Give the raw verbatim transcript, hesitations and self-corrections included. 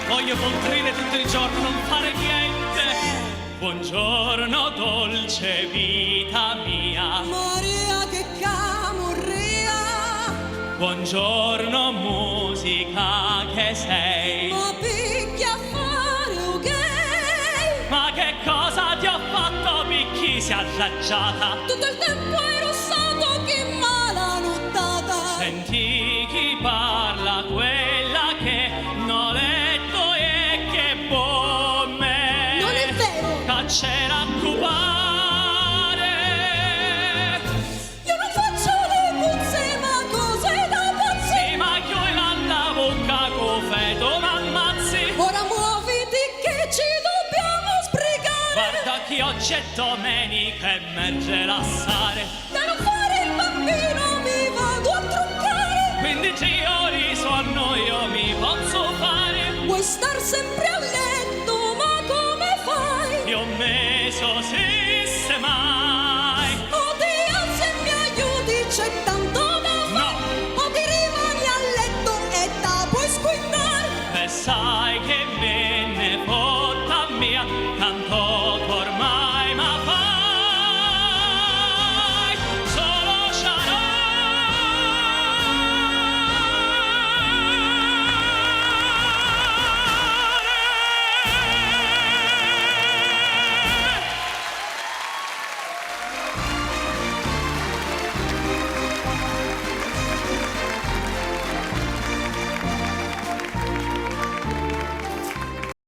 Voglio contrire tutto il giorno, non fare niente. Buongiorno, dolce vita mia. Maria, che camurria! Buongiorno, musica che sei. Ma picchia a fare u gay! Ma che cosa ti ho fatto, picchì si arraggiata? Tutto il tempo hai russato, che mala nuttata! Senti chi parla, quella che no letto e che bomme. Non è vero! Ca c'era a cupare. Io non faccio le puzze, ma cose da pazzi. Sì, ma chiudi la vucca, co feto m'ammazzi. Ora muoviti che ci dobbiamo sbrigare. Guarda che oggi è domenica e merge lassare. Da non fare il bambino mi vado a truccare. Quindici ore di sonno io mi pozzo fare. Vuoi star sempre